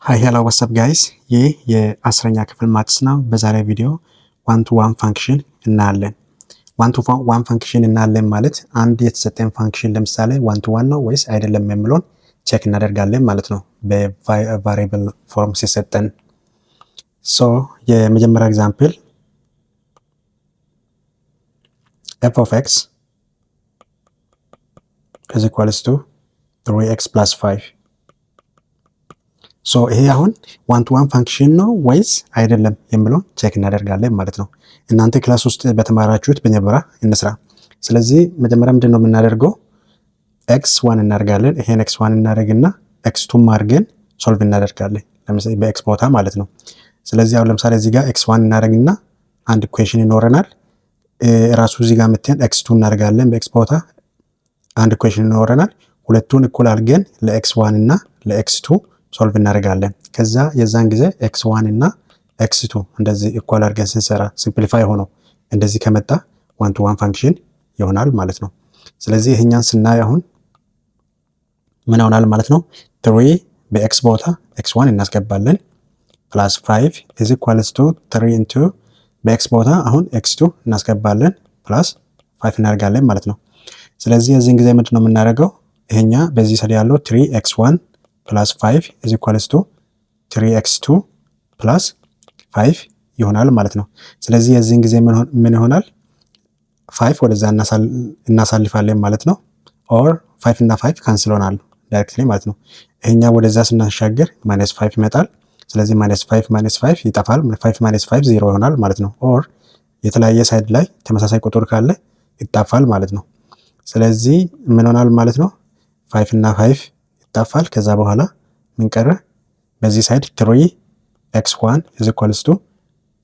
Hi, hello, what's up guys፣ ይህ የ10ኛ ክፍል maths ነው። በዛሬ ቪዲዮ one to one function እናያለን። One to one function እናያለን ማለት አንድ የተሰጠን function ለምሳሌ one to one ነው ወይስ አይደለም የሚለውን check እናደርጋለን ማለት ነው፣ በ variable form ሲሰጠን። So የመጀመሪያ example f of x is equals to 3x plus 5። So ይሄ አሁን one to one function ነው ወይስ አይደለም የሚለውን check እናደርጋለን ማለት ነው። እናንተ class ውስጥ በተማራችሁት በመጀመሪያ እንስራ። ስለዚህ መጀመሪያ ምንድን ነው የምናደርገው? x one እናደርጋለን። ይሄን x one እናደርግና x two ም አድርገን solve እናደርጋለን። ለምሳሌ በ x ቦታ ማለት ነው። ስለዚህ አሁን ለምሳሌ እዚህ ጋር x one እናደርግና አንድ equation ይኖረናል። ራሱ እዚህ ጋር መተን x two እናደርጋለን። በ x ቦታ አንድ equation ይኖረናል። ሁለቱን እኩል አድርገን ለ x one እና ለ x two solve እናደርጋለን። ከዛ የዛን ጊዜ x one እና x two እንደዚህ equal አድርገን ስንሰራ simplify ሆኖ እንደዚህ ከመጣ one to one function ይሆናል ማለት ነው። ስለዚህ ይህኛን ስናይ አሁን ምን ይሆናል ማለት ነው? Three በ x ቦታ x one እናስገባለን፣ plus five is equals to three into በ x ቦታ አሁን x two እናስገባለን፣ plus five እናደርጋለን ማለት ነው። ስለዚህ የዚህን ጊዜ ምንድን ነው የምናደርገው? ይሄኛ በዚህ side ያለው three x one plus five is equals to three x two plus five ይሆናል ማለት ነው። ስለዚህ የዚህን ጊዜ ምን ይሆናል? Five ወደዛ እናሳልፋለን ማለት ነው። Or five እና five cancel ይሆናሉ directly ማለት ነው። ይሄኛ ወደዛ ስናሻገር minus five ይመጣል። ስለዚህ minus five minus five ይጠፋል። Five minus five zero ይሆናል ማለት ነው። Or የተለያየ side ላይ ተመሳሳይ ቁጥር ካለ ይጣፋል ማለት ነው። ስለዚህ ምን ይሆናል ማለት ነው? Five እና five ይጣፋል። ከዛ በኋላ ምን ቀረ? በዚህ side three x one is equals to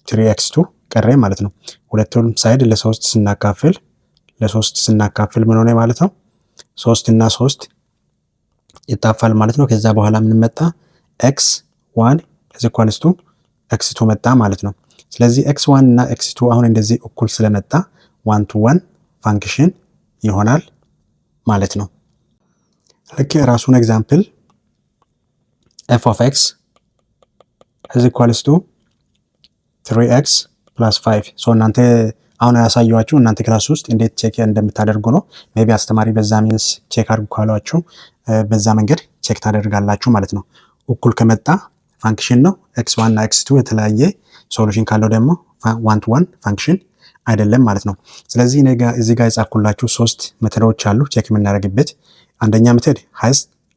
three x two ቀረ ማለት ነው። ሁለቱንም side ለሶስት ስናካፍል ምን ሆነ ማለት ነው? ሶስት እና ሶስት ይጣፋል ማለት ነው። ከዛ በኋላ ምን መጣ? x one is equals to x two መጣ ማለት ነው። ስለዚህ x one እና x two አሁን እንደዚህ እኩል ስለመጣ one to one function ይሆናል ማለት ነው። ልክ የራሱን example f of x is equals to three x plus five። So እናንተ አሁን ያሳየኋችሁ እናንተ class ውስጥ እንዴት check እንደምታደርጉ ነው። Maybe አስተማሪ በዛ means check አድርጉ ካሏችሁ በዛ መንገድ check ታደርጋላችሁ ማለት ነው። እኩል ከመጣ function ነው። x one እና x two የተለያየ solution ካለው ደግሞ one to one function አይደለም ማለት ነው። ስለዚህ እኔ እዚህ ጋር የጻፍኩላችሁ ሶስት method ኦች አሉ check የምናደርግበት። አንደኛ method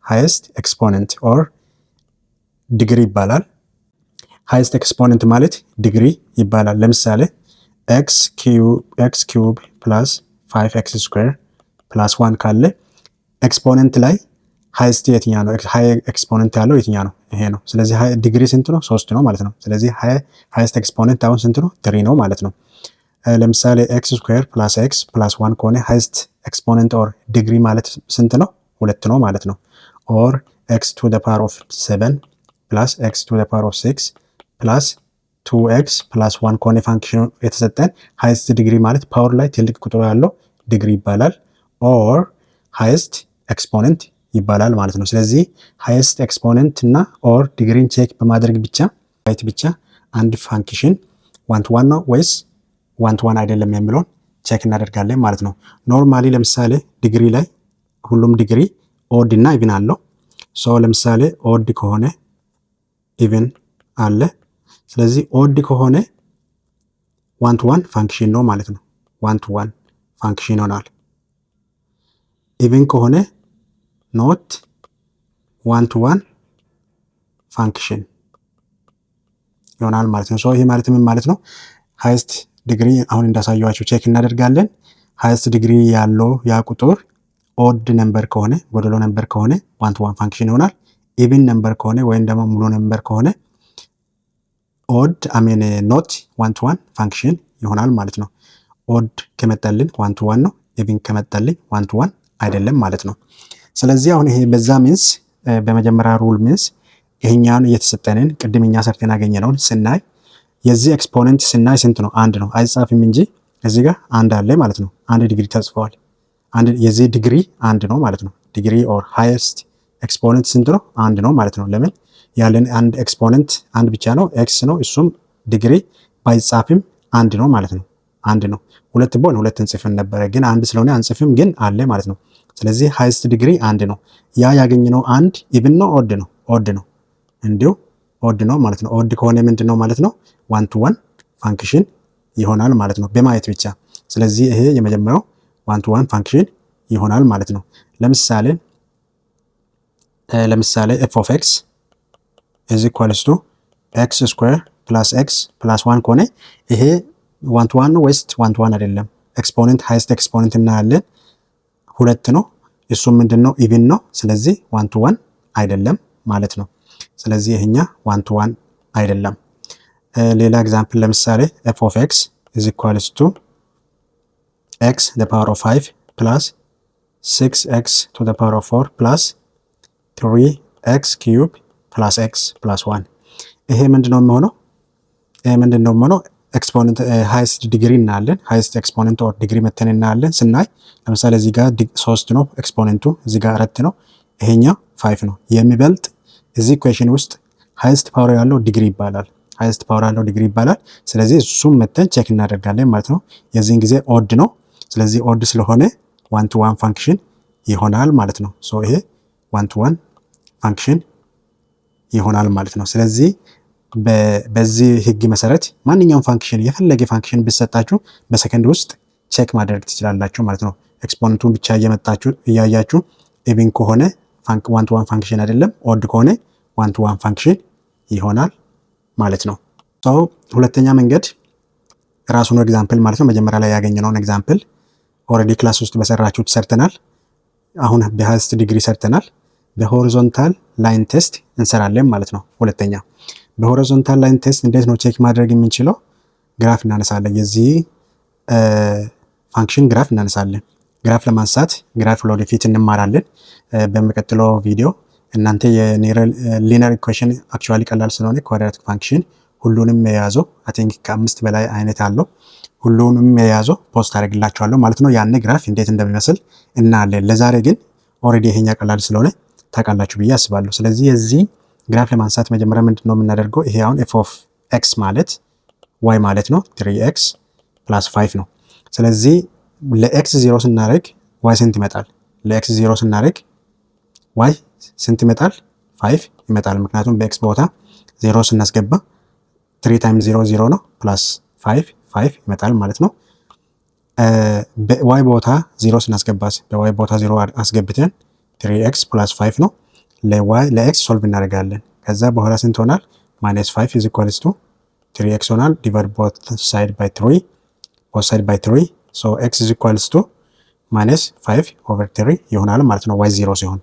highest exponent or degree ይባላል። Highest exponent ማለት ዲግሪ ይባላል። ለምሳሌ x cube plus five x square plus one ካለ exponent ላይ highest የትኛ ነው? High exponent ያለው የትኛ ነው? ይሄ ነው። ስለዚህ ዲግሪ ስንት ነው? ሶስት ነው ማለት ነው። ስለዚህ highest exponent አሁን ስንት ነው? Three ነው ማለት ነው። ለምሳሌ x square plus x plus one ከሆነ highest exponent or degree ማለት ስንት ነው? ሁለት ነው ማለት ነው። Or x to the power of seven plus x to the power of six plus two x plus one ከሆነ function ኑ የተሰጠን highest degree ማለት power ላይ ትልቅ ቁጥር ያለው ዲግሪ ይባላል። Or highest exponent ይባላል ማለት ነው። ስለዚህ highest exponent እና or degree ን check በማድረግ ብቻ አንድ function one to one ነው ወይስ one to one አይደለም የሚለውን check እናደርጋለን ማለት ነው። Normally ለምሳሌ ዲግሪ ላይ ሁሉም degree odd እና even አለው። So ለምሳሌ odd ከሆነ even አለ። ስለዚህ odd ከሆነ one to one function ነው ማለት ነው። One to one function ይሆናል። Even ከሆነ not one to one function ይሆናል ማለት ነው። So ይሄ ማለት ምን ማለት ነው? Highest degree አሁን እንዳሳየኋችሁ check እናደርጋለን። Highest degree ያለው ያ ቁጥር odd number ከሆነ፣ ጎደሎ number ከሆነ one to one function ይሆናል። Even number ከሆነ ወይም ደግሞ ሙሉ number ከሆነ odd, I mean, not one to one function ይሆናል ማለት ነው። Odd ከመጣልን one to one ነው። Even ከመጣልን one to one አይደለም ማለት ነው። ስለዚህ አሁን ይሄ በዛ means በመጀመሪያ rule means ይሄኛውን እየተሰጠንን ቅድም እኛ ሰርተን ያገኘነውን ስናይ የዚህ exponent ስናይ ስንት ነው? አንድ ነው። አይጻፍም እንጂ እዚህ ጋር አንድ አለ ማለት ነው። አንድ ዲግሪ ተጽፈዋል። አንድ የዚህ ዲግሪ አንድ ነው ማለት ነው። Degree or highest Exponent ስንት ነው? አንድ ነው ማለት ነው። ለምን? ያለን አንድ exponent አንድ ብቻ ነው፣ x ነው። እሱም ዲግሪ ባይጻፍም አንድ ነው ማለት ነው። አንድ ነው። ሁለት ቢሆን ሁለት እንጽፍን ነበረ፣ ግን አንድ ስለሆነ አንጽፍም፣ ግን አለ ማለት ነው። ስለዚህ highest degree አንድ ነው። ያ ያገኘነው አንድ even ነው odd ነው? Odd ነው። እንዲሁ odd ነው ማለት ነው። Odd ከሆነ ምንድን ነው ማለት ነው? One to one function ይሆናል ማለት ነው በማየት ብቻ። ስለዚህ ይሄ የመጀመሪያው one to one function ይሆናል ማለት ነው። ለምሳሌ f of x is equals to x square plus x plus one ከሆነ ይሄ one to one ነው ወይስ one to one አይደለም? Exponent, highest exponent እናያለን። ሁለት ነው። እሱም ምንድን ነው? Even ነው። ስለዚህ one to one አይደለም ማለት ነው። ስለዚህ ይሄኛ one to one አይደለም። ሌላ example ለምሳሌ f of x is equals to x the power of 5 plus 6 x to the power of 4 plus 3 x cube plus x plus 1። ይሄ ምንድነው የሚሆነው? ይሄ ምንድነው የሚሆነው? Exponent highest degree እናያለን። Highest exponent or degree መተን እናያለን። ስናይ ለምሳሌ እዚህ ጋር ሶስት ነው exponent ኡ፣ እዚህ ጋር አራት ነው፣ ይሄኛው five ነው። የሚበልጥ እዚህ equation ውስጥ highest power ያለው ዲግሪ ይባላል። Highest power ያለው ዲግሪ ይባላል። ስለዚህ እሱም መተን check እናደርጋለን ማለት ነው። የዚህን ጊዜ odd ነው። ስለዚህ odd ስለሆነ one to one function ይሆናል ማለት ነው። So ይሄ one to one function ይሆናል ማለት ነው። ስለዚህ በዚህ ህግ መሰረት ማንኛውም function፣ የፈለገ function ቢሰጣችሁ በሰከንድ ውስጥ check ማድረግ ትችላላችሁ ማለት ነው። Exponent ኡን ብቻ እየመጣችሁ እያያችሁ even ከሆነ one to one function አይደለም፣ odd ከሆነ one to one function ይሆናል ማለት ነው። So ሁለተኛ መንገድ ራሱን example ማለት ነው። መጀመሪያ ላይ ያገኘነውን example already class ውስጥ በሰራችሁት ሰርተናል። አሁን በ highest degree ሰርተናል። በ horizontal line test እንሰራለን ማለት ነው። ሁለተኛ በ horizontal line test እንዴት ነው check ማድረግ የምንችለው? Graph እናነሳለን። የዚህ function graph እናነሳለን። Graph ለማንሳት graph ለወደፊት እንማራለን በሚቀጥለው ቪዲዮ። እናንተ የ linear equation actually ቀላል ስለሆነ quadratic function ሁሉንም የያዘው I think ከአምስት በላይ አይነት አለው። ሁሉንም የያዘው post አደርግላችኋለሁ ማለት ነው። ያን graph እንዴት እንደሚመስል እናያለን። ለዛሬ ግን already ይሄኛ ቀላል ስለሆነ ታውቃላችሁ ብዬ አስባለሁ። ስለዚህ የዚህ graph ለማንሳት መጀመሪያ ምንድን ነው የምናደርገው? ይሄ አሁን f of x ማለት y ማለት ነው። Three x plus five ነው። ስለዚህ ለ x zero ስናደርግ y ስንት ይመጣል? ለ x zero ስናደርግ y ስንት ይመጣል? Five ይመጣል። ምክንያቱም በ x ቦታ ዜሮ ስናስገባ three times zero zero ነው፣ plus five five ይመጣል ማለት ነው። በ y ቦታ ዜሮ ስናስገባስ? በ y ቦታ ዜሮ አስገብተን three x plus five ነው። ለ y ለ x solve እናደርጋለን። ከዛ በኋላ ስንት ሆናል? Minus five is equals to three x ሆናል። Divide both side by three, both side by three, so x is equals to minus five over three ይሆናል ማለት ነው y zero ሲሆን።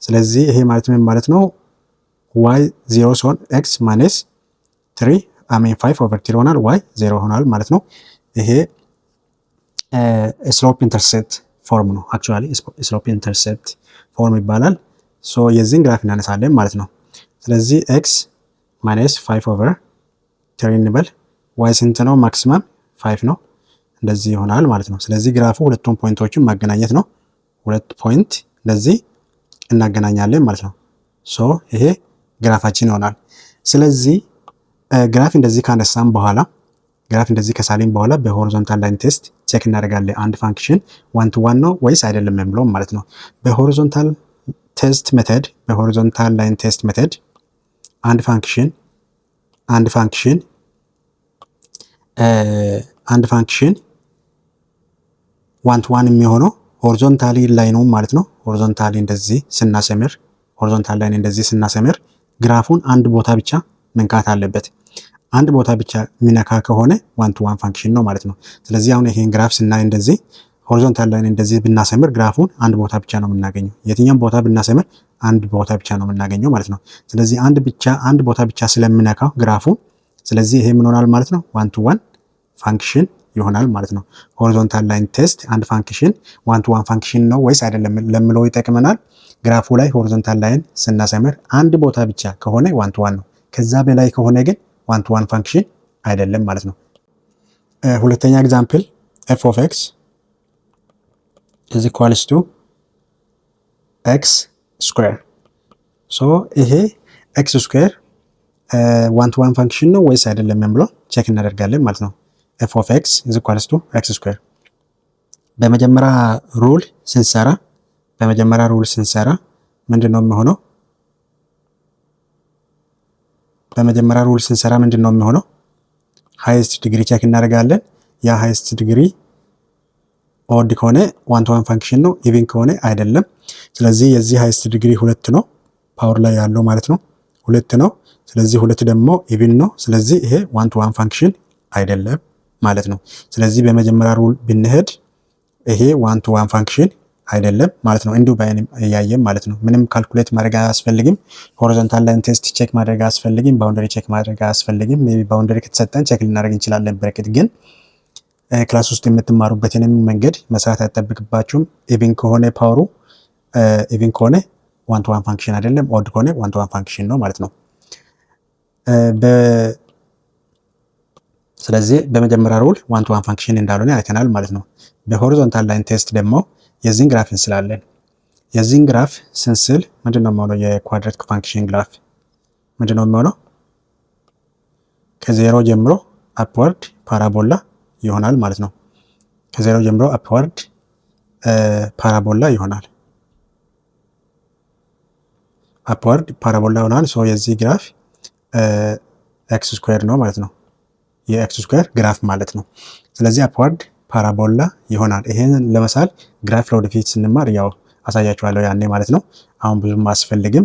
ስለዚህ ይሄ ማለት ምን ማለት ነው? Y zero ሲሆን x minus three, I mean, five over three ይሆናል፣ y zero ይሆናል ማለት ነው። ይሄ slope intercept form ነው። Actually slope intercept form ይባላል። So የዚህን graph እናነሳለን ማለት ነው። ስለዚህ x minus five over three እንበል። y ስንት ነው? Maximum five ነው። እንደዚህ ይሆናል ማለት ነው። ስለዚህ graph ኡ ሁለቱን point ኦችን ማገናኘት ነው። ሁለት point እንደዚህ እናገናኛለን ማለት ነው። So ይሄ graph ኣችን ይሆናል። ስለዚህ graph እንደዚህ ካነሳን በኋላ፣ graph እንደዚህ ከሳልን በኋላ በ horizontal line test check እናደርጋለን። አንድ function one to one ነው ወይስ አይደለም የሚለው ማለት ነው። በ horizontal test method፣ በ horizontal line test method አንድ function one to one የሚሆነው horizontally line ኑ ማለት ነው። Horizontally እንደዚህ ስናሰምር፣ horizontal line እንደዚህ ስናሰምር graph ኡን አንድ ቦታ ብቻ መንካት አለበት። አንድ ቦታ ብቻ የሚነካ ከሆነ one to one function ነው ማለት ነው። ስለዚህ አሁን ይሄን graph ስናይ እንደዚህ horizontal line እንደዚህ ብናሰምር graph ኡን አንድ ቦታ ብቻ ነው የምናገኘው። የትኛውም ቦታ ብናሰምር አንድ ቦታ ብቻ ነው የምናገኘው ማለት ነው። ስለዚህ አንድ ቦታ ብቻ ስለሚነካው graph ኡ ስለዚህ ይሄ ምን ሆናል ማለት ነው? One to one function ይሆናል ማለት ነው። Horizontal line test አንድ function one to one function ነው ወይስ አይደለም ለሚለው ይጠቅመናል። Graph ኡ ላይ horizontal line ስናሰምር አንድ ቦታ ብቻ ከሆነ one to one ነው። ከዛ በላይ ከሆነ ግን one to one function አይደለም ማለት ነው። ሁለተኛ example f of x is equals to x square። So ይሄ x square one to one function ነው ወይስ አይደለም ብሎ check እናደርጋለን ማለት ነው። f of x is equals to x square። በመጀመሪያ rule ስንሰራ ምንድን ነው የሚሆነው? በመጀመሪያ rule ስንሰራ ምንድን ነው የሚሆነው? Highest degree check እናደርጋለን። ያ highest degree odd ከሆነ one to one function ነው፣ even ከሆነ አይደለም። ስለዚህ የዚህ highest degree ሁለት ነው፣ power ላይ ያለው ማለት ነው፣ ሁለት ነው። ስለዚህ ሁለት ደግሞ even ነው። ስለዚህ ይሄ one to one function አይደለም ማለት ነው። ስለዚህ በመጀመሪያ rule ብንሄድ ይሄ one to one function አይደለም ማለት ነው። እንዲሁ በአይን እያየን ማለት ነው። ምንም calculate ማድረግ አያስፈልግም። Horizontal line test check ማድረግ አያስፈልግም። Boundary check ማድረግ አያስፈልግም። Maybe boundary ከተሰጠን check ልናደርግ እንችላለን። በርግጥ ግን class ውስጥ የምትማሩበትንም መንገድ መስራት አይጠበቅባችሁም። Even ከሆነ power ኡ even ከሆነ one to one function አይደለም፣ odd ከሆነ one to one function ነው ማለት ነው። ስለዚህ በመጀመሪያ rule one to one function እንዳልሆነ አይተናል ማለት ነው። በ horizontal line test ደግሞ የዚህን graph እንስላለን። የዚህን graph ስንስል ምንድን ነው የሚሆነው? የ quadratic function graph ምንድን ነው የሚሆነው? ከዜሮ ጀምሮ upward parabola ይሆናል ማለት ነው። ከዜሮ ጀምሮ upward parabola ይሆናል። Upward parabola ይሆናል። So የዚህ graph x square ነው ማለት ነው። የ x square graph ማለት ነው። ስለዚህ upward parabola ይሆናል። ይሄን ለመሳል graph ለወደፊት ስንማር ያው አሳያችኋለሁ ያኔ ማለት ነው። አሁን ብዙም አያስፈልግም።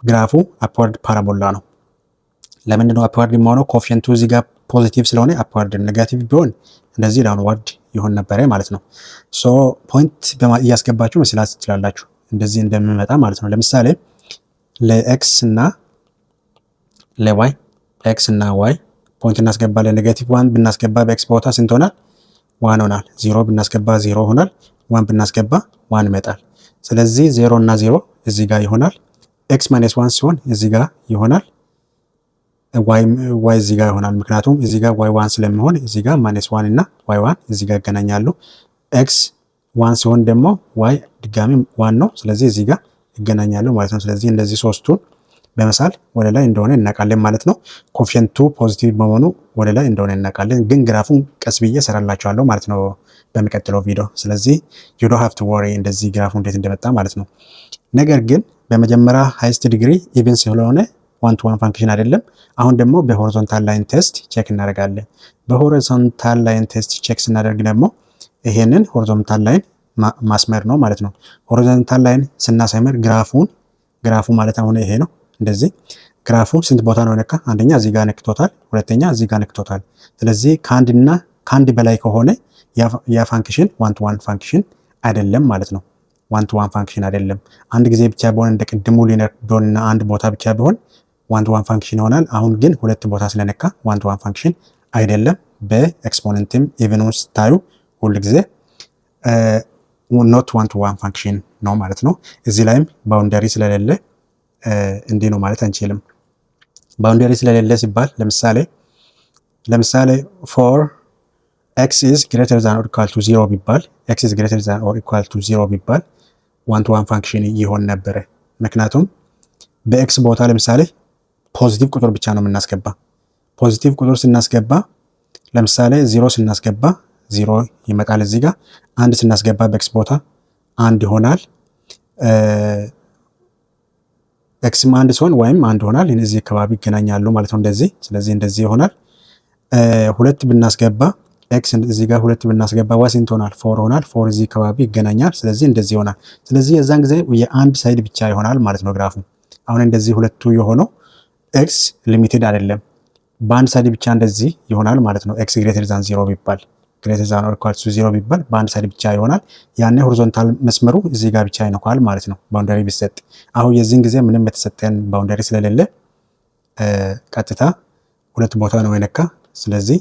Graph ኡ upward parabola ነው። ለምንድን ነው upward የሚሆነው? Coefficient ኡ እዚህ ጋር positive ስለሆነ upward፣ negative ቢሆን እንደዚህ downward ይሆን ነበረ ማለት ነው። So point እያስገባችሁ መስላት ትችላላችሁ እንደዚህ እንደሚመጣ ማለት ነው። ለምሳሌ ለ x እና ለ y፣ x እና y point እናስገባለን። Negative one ብናስገባ በ x ቦታ ስንት ሆናል? One ሆናል። ዜሮ ብናስገባ ዜሮ ሆናል። One ብናስገባ one ይመጣል። ስለዚህ ዜሮ እና ዜሮ እዚህ ጋር ይሆናል። x minus one ሲሆን እዚህ ጋር ይሆናል። y እዚህ ጋር ይሆናል። ምክንያቱም እዚህ ጋር y one ስለሚሆን እዚህ ጋር minus one እና y one እዚህ ጋር ይገናኛሉ። x one ሲሆን ደግሞ y ድጋሚ one ነው። ስለዚህ እዚህ ጋር ይገናኛሉ ማለት ነው። ስለዚህ እንደዚህ ሶስቱን በመሳል ወደ ላይ እንደሆነ እናውቃለን ማለት ነው። Coefficient ኡ positive በመሆኑ ወደ ላይ እንደሆነ እናውቃለን። ግን graph ኡን ቀስ ብዬ እሰራላችኋለሁ ማለት ነው በሚቀጥለው ቪዲዮ። ስለዚህ you don't have to worry እንደዚህ graph ኡ እንዴት እንደመጣ ማለት ነው። ነገር ግን በመጀመሪያ highest degree even ስለሆነ one to one function አይደለም። አሁን ደግሞ በ horizontal line test check እናደርጋለን። በ horizontal line test check ስናደርግ ደግሞ ይሄንን horizontal line ማስመር ነው ማለት ነው። Horizontal line ስናሰምር graph ኡን፣ graph ኡ ማለት አሁን ይሄ ነው። እንደዚህ graph ኡ ስንት ቦታ ነው የነካ? አንደኛ እዚህ ጋር ነክቶታል፣ ሁለተኛ እዚህ ጋር ነክቶታል። ስለዚህ ከአንድና ከአንድ በላይ ከሆነ ያ function one to one function አይደለም ማለት ነው። One to one function አይደለም። አንድ ጊዜ ብቻ ቢሆን፣ እንደ ቅድሙ linear ቢሆንና አንድ ቦታ ብቻ ቢሆን one to one function ይሆናል። አሁን ግን ሁለት ቦታ ስለነካ one to one function አይደለም። በ exponent ም even ኡን ስታዩ ሁል ጊዜ not one to one function ነው ማለት ነው። እዚህ ላይም boundary ስለሌለ እንዲህ ነው ማለት አንችልም። Boundary ስለሌለ ሲባል ለምሳሌ for x is greater than or equal to zero ቢባል፣ x is greater than or equal to zero ቢባል one to one function ይሆን ነበረ። ምክንያቱም በ x ቦታ ለምሳሌ positive ቁጥር ብቻ ነው የምናስገባ። Positive ቁጥር ስናስገባ ለምሳሌ ዜሮ ስናስገባ ዜሮ ይመጣል እዚህ ጋር። አንድ ስናስገባ በ x ቦታ አንድ ይሆናል። x ም አንድ ሲሆን y ም አንድ ይሆናል። እዚህ አካባቢ ይገናኛሉ ማለት ነው እንደዚህ። ስለዚህ እንደዚህ ይሆናል። ሁለት ብናስገባ x እዚህ ጋር ሁለት ብናስገባ y ስንት ይሆናል? Four ይሆናል። Four እዚህ አካባቢ ይገናኛል። ስለዚህ እንደዚህ ይሆናል። ስለዚህ የዛን ጊዜ የአንድ side ብቻ ይሆናል ማለት ነው graph ኡ። አሁን እንደዚህ ሁለቱ የሆነው x limited አይደለም። በአንድ side ብቻ እንደዚህ ይሆናል ማለት ነው። x greater than zero ቢባል፣ greater than or equal to zero ቢባል በአንድ side ብቻ ይሆናል። ያኔ horizontal መስመሩ እዚህ ጋር ብቻ ይነካል ማለት ነው boundary ቢሰጥ። አሁን የዚህን ጊዜ ምንም የተሰጠን boundary ስለሌለ ቀጥታ ሁለት ቦታ ነው የነካ። ስለዚህ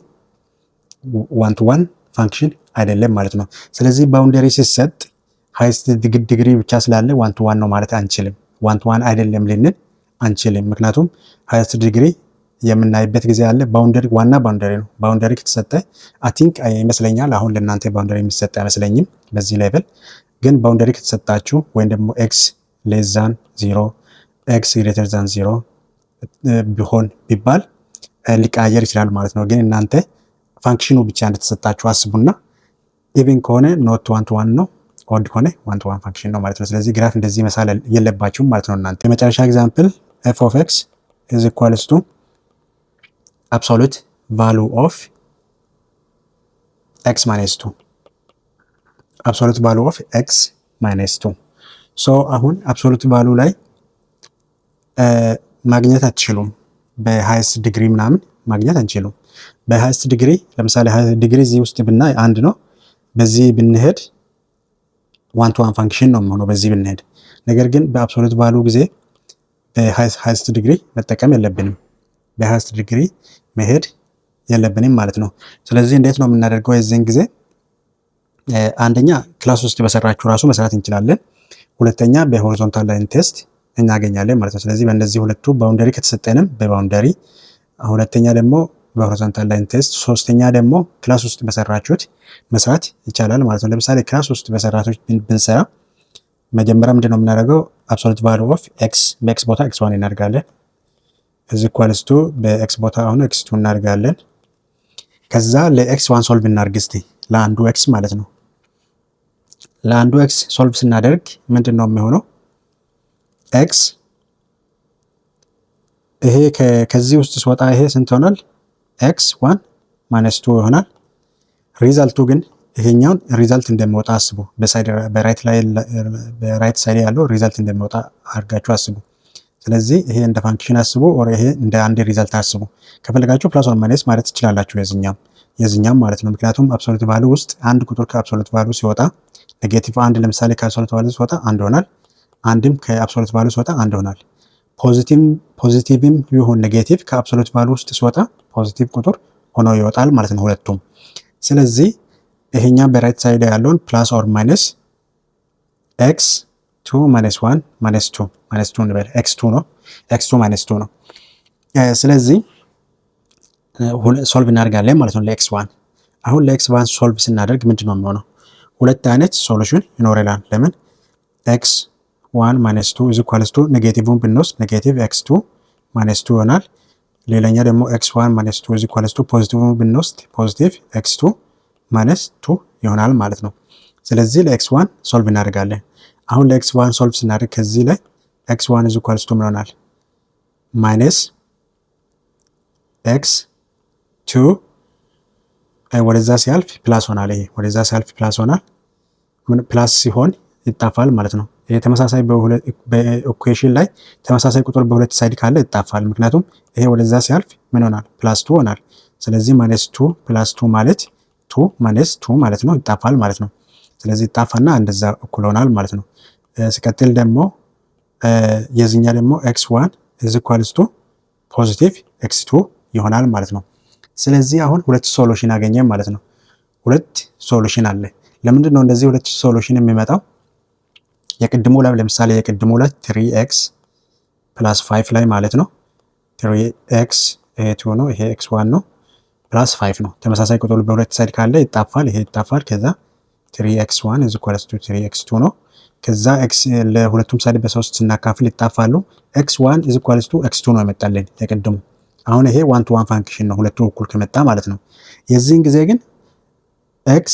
one to one function አይደለም ማለት ነው። ስለዚህ boundary ሲሰጥ highest degree ብቻ ስላለ one to one ነው ማለት አንችልም። One to one አይደለም ልንል አንችልም። ምክንያቱም highest degree የምናይበት ጊዜ አለ። Boundary ዋና boundary ነው። Boundary ከተሰጠ I think ይመስለኛል አሁን ለእናንተ boundary የሚሰጥ አይመስለኝም በዚህ level። ግን boundary ከተሰጣችሁ ወይም ደግሞ x less than zero፣ x greater than 0 ቢሆን ቢባል ሊቀያየር ይችላል ማለት ነው። ግን እናንተ function ኑ ብቻ እንደተሰጣችሁ አስቡና even ከሆነ not one to one ነው፣ odd ከሆነ one to one function ነው ማለት ነው። ስለዚህ graph እንደዚህ መሳል የለባችሁም ማለት ነው። እናንተ የመጨረሻ example f of x is equals to absolute value of x minus two, absolute value of x minus two። So አሁን absolute value ላይ ማግኘት አትችሉም። በ highest degree ምናምን ማግኘት አንችሉም። በ highest degree ለምሳሌ ዲግሪ እዚህ ውስጥ ብናይ አንድ ነው። በዚህ ብንሄድ one to one function ነው የሚሆነው በዚህ ብንሄድ። ነገር ግን በ absolute value ጊዜ በ highest degree መጠቀም የለብንም። በ highest degree መሄድ የለብንም ማለት ነው። ስለዚህ እንዴት ነው የምናደርገው? የዚህን ጊዜ አንደኛ class ውስጥ በሰራችሁ ራሱ መስራት እንችላለን። ሁለተኛ በ horizontal line test እናገኛለን ማለት ነው። ስለዚህ በእነዚህ ሁለቱ boundary ከተሰጠንም በ boundary፣ ሁለተኛ ደግሞ በ horizontal line test፣ ሶስተኛ ደግሞ class ውስጥ በሰራችሁት መስራት ይቻላል ማለት ነው። ለምሳሌ class ውስጥ በሰራችሁት ብንሰራ መጀመሪያ ምንድን ነው የምናደርገው? Absolute value of x፣ በ x ቦታ x one እናደርጋለን። Is equals to በ x ቦታ አሁን x two እናደርጋለን። ከዛ ለ x one solve እናድርግ እስቲ፣ ለአንዱ x ማለት ነው። ለአንዱ x solve ስናደርግ ምንድን ነው የሚሆነው? X ይሄ ከዚህ ውስጥ ሲወጣ ይሄ ስንት ይሆናል? X one minus two ይሆናል። Result ኡ ግን ይሄኛውን result እንደሚወጣ አስቡ። በ right side ያለው result እንደሚወጣ አድርጋችሁ አስቡ። ስለዚህ ይሄ እንደ function አስቡ፣ or ይሄ እንደ አንድ result አስቡ። ከፈለጋችሁ plus or minus ማለት ትችላላችሁ፣ የዚህኛም ማለት ነው። ምክንያቱም absolute value ውስጥ አንድ ቁጥር ከ absolute value ሲወጣ፣ negative አንድ ለምሳሌ ከ absolute value ሲወጣ አንድ ይሆናል። አንድም ከ absolute value ሲወጣ አንድ ይሆናል። Positive ም ይሁን negative ከ absolute value ውስጥ ሲወጣ positive ቁጥር ሆኖ ይወጣል ማለት ነው ሁለቱም። ስለዚህ ይሄኛ በ right side ያለውን plus or minus x two minus one minus two, minus two እንበል፣ x two ነው፣ x two minus two ነው። ስለዚህ solve እናደርጋለን ማለት ነው ለ x one። አሁን ለ x one solve ስናደርግ ምንድን ነው የሚሆነው? ሁለት አይነት solution ይኖረናል። ለምን? X one minus two is equals to negative ን ብንወስድ negative x two minus two ይሆናል። ሌላኛ ደግሞ x one minus two is equals to positive ን ብንወስድ positive x two minus two ይሆናል ማለት ነው። ስለዚህ ለ x one solve እናደርጋለን። አሁን ለ x one solve ስናደርግ ከዚህ ላይ x one is equals to ምን ይሆናል? Minus x two ወደዛ ሲያልፍ plus ሆናል። ይሄ ወደዛ ሲያልፍ plus ሆናል። Plus ሲሆን ይጣፋል ማለት ነው። ይሄ ተመሳሳይ በ equation ላይ ተመሳሳይ ቁጥር በሁለት side ካለ ይጣፋል። ምክንያቱም ይሄ ወደዛ ሲያልፍ ምን ሆናል? Plus two ሆናል። ስለዚህ minus two plus two ማለት two minus two ማለት ነው። ይጣፋል ማለት ነው። ስለዚህ ይጣፋና እንደዛ እኩል ሆናል ማለት ነው። ሲቀጥል ደግሞ የዚህኛ ደግሞ x one is equals to positive x two ይሆናል ማለት ነው። ስለዚህ አሁን ሁለት solution አገኘን ማለት ነው። ሁለት solution አለ። ለምንድን ነው እንደዚህ ሁለት solution የሚመጣው? የቅድሙ ላይ ለምሳሌ የቅድሙ ላይ three x plus five ላይ ማለት ነው። Three x ይሄ two ነው፣ ይሄ x one ነው፣ plus five ነው። ተመሳሳይ ቁጥር በሁለት side ካለ ይጣፋል፣ ይሄ ይጣፋል። ከዛ three x one is equals to three x two ነው። ከዛ x ለሁለቱም side በሶስት ስናካፍል ይጣፋሉ። X one is equals to x two ነው የመጣልን የቅድሙ። አሁን ይሄ one to one function ነው ሁለቱ እኩል ከመጣ ማለት ነው። የዚህን ጊዜ ግን x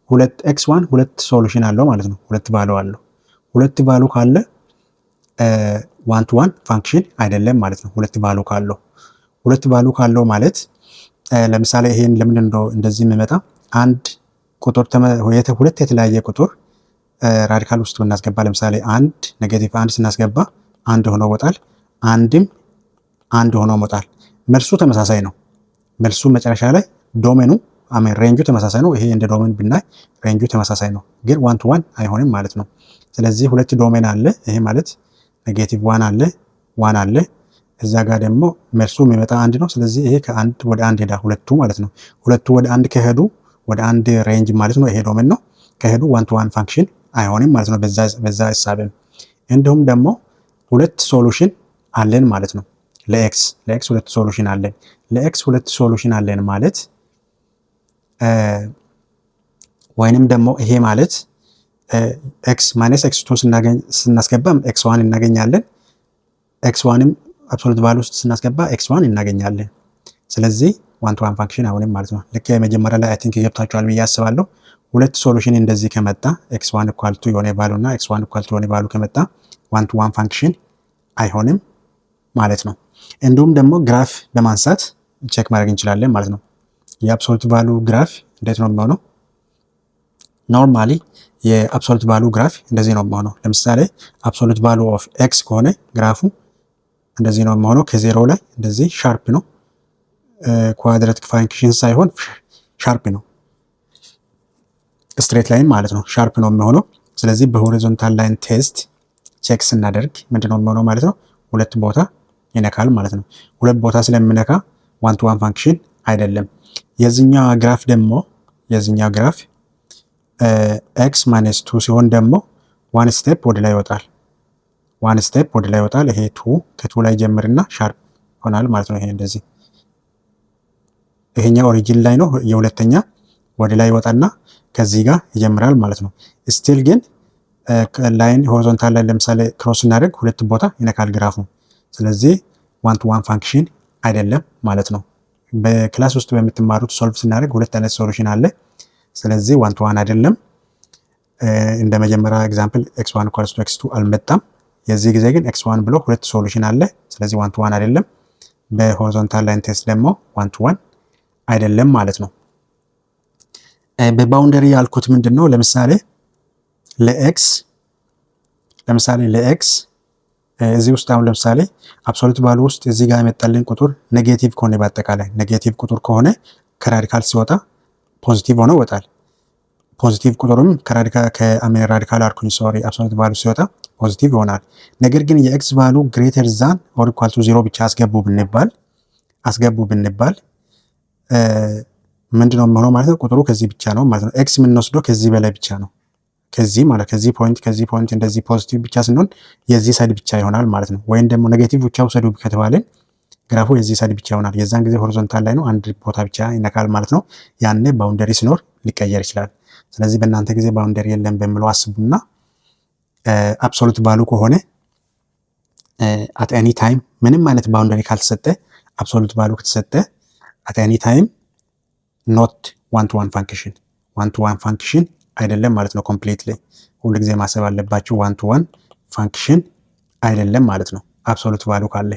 ሁለት x one ሁለት solution አለው ማለት ነው። ሁለት value አለው። ሁለት value ካለ one to one function አይደለም ማለት ነው። ሁለት value ካለው፣ ሁለት value ካለው ማለት ለምሳሌ ይሄን ለምንድን ነው እንደዚህ የሚመጣ? አንድ ቁጥር፣ ሁለት የተለያየ ቁጥር radical ውስጥ ብናስገባ፣ ለምሳሌ አንድ negative አንድ ስናስገባ አንድ ሆኖ ይወጣል። አንድም አንድ ሆኖ ይወጣል። መልሱ ተመሳሳይ ነው። መልሱ መጨረሻ ላይ domain ኑ I mean range ኡ ተመሳሳይ ነው። ይሄ እንደ domain ብናይ range ኡ ተመሳሳይ ነው፣ ግን one to one አይሆንም ማለት ነው። ስለዚህ ሁለት domain አለ። ይሄ ማለት negative one አለ፣ one አለ። እዛ ጋር ደግሞ መልሱ የሚመጣ አንድ ነው። ስለዚህ ይሄ ከአንድ ወደ አንድ ሄዳ ሁለቱ ማለት ነው። ሁለቱ ወደ አንድ ከሄዱ፣ ወደ አንድ range ማለት ነው። ይሄ domain ነው። ከሄዱ one to one function አይሆንም ማለት ነው። በዛ ሂሳብም እንዲሁም ደግሞ ሁለት solution አለን ማለት ነው። ለ x ሁለት solution አለን። ለ x ሁለት solution አለን ማለት ወይንም ደግሞ ይሄ ማለት x minus x two ስናስገባም x one እናገኛለን። x one ም absolute value ውስጥ ስናስገባ x one እናገኛለን። ስለዚህ one to one function አይሆንም ማለት ነው። ልክ የመጀመሪያ ላይ I think ገብታችኋል ብዬ አስባለሁ። ሁለት solution እንደዚህ ከመጣ፣ x one equal to የሆነ value እና x one equal to የሆነ value ከመጣ one to one function አይሆንም ማለት ነው። እንዲሁም ደግሞ graph በማንሳት check ማድረግ እንችላለን ማለት ነው። የ absolute value graph እንዴት ነው የሚሆነው? Normally የ absolute value graph እንደዚህ ነው የሚሆነው። ለምሳሌ absolute value of x ከሆነ graph ኡ እንደዚህ ነው የሚሆነው። ከዜሮ ላይ እንደዚህ sharp ነው። Quadratic function ሳይሆን sharp ነው፣ straight line ማለት ነው። Sharp ነው የሚሆነው። ስለዚህ በ horizontal line test check ስናደርግ ምንድነው የሚሆነው ማለት ነው? ሁለት ቦታ ይነካል ማለት ነው። ሁለት ቦታ ስለሚነካ one to one function አይደለም። የዚህኛው graph ደግሞ፣ የዚህኛው graph x minus two ሲሆን ደግሞ one step ወደ ላይ ይወጣል። One step ወደ ላይ ይወጣል። ይሄ two ከ two ላይ ጀምርና sharp ይሆናል ማለት ነው። ይሄ እንደዚህ ይሄኛው origin ላይ ነው። የሁለተኛ ወደ ላይ ይወጣና ከዚህ ጋር ይጀምራል ማለት ነው። Still ግን line horizontal line ለምሳሌ cross ስናደርግ ሁለት ቦታ ይነካል graph ኡ። ስለዚህ one to one function አይደለም ማለት ነው። በ class ውስጥ በምትማሩት solve ስናደርግ ሁለት አይነት solution አለ። ስለዚህ one to one አይደለም። እንደ መጀመሪያ example x one equals to x two አልመጣም። የዚህ ጊዜ ግን x one ብሎ ሁለት solution አለ። ስለዚህ one to one አይደለም። በ horizontal line test ደግሞ one to one አይደለም ማለት ነው። በ boundary ያልኩት ምንድን ነው? ለምሳሌ ለ x እዚህ ውስጥ አሁን ለምሳሌ absolute value ውስጥ እዚህ ጋር የመጣልን ቁጥር negative ከሆነ፣ በአጠቃላይ negative ቁጥር ከሆነ ከ radical ሲወጣ positive ሆኖ ይወጣል። Positive ቁጥሩም ከ radical፣ ከ I mean radical አልኩኝ፣ sorry፣ absolute value ሲወጣ positive ይሆናል። ነገር ግን የ x value greater than or equal to zero ብቻ አስገቡ ብንባል ምንድነው የሚሆነው ማለት ነው? ቁጥሩ ከዚህ ብቻ ነው ማለት ነው። x የምንወስደው ከዚህ በላይ ብቻ ነው። ከዚህ ማለት ከዚህ point እንደዚህ positive ብቻ ስንሆን የዚህ side ብቻ ይሆናል ማለት ነው። ወይም ደግሞ negative ብቻ ውሰዱ ከተባለን graph ኡ የዚህ side ብቻ ይሆናል። የዛን ጊዜ horizontal line ኑ አንድ ቦታ ብቻ ይነካል ማለት ነው። ያኔ boundary ሲኖር ሊቀየር ይችላል። ስለዚህ በእናንተ ጊዜ boundary የለም በሚለው አስቡና absolute value ከሆነ at any time ምንም አይነት boundary ካልተሰጠ፣ absolute value ከተሰጠ at any time not one to one function፣ one to one function አይደለም ማለት ነው። Completely ሁሉ ጊዜ ማሰብ አለባችሁ፣ one to one function አይደለም ማለት ነው absolute value ካለ።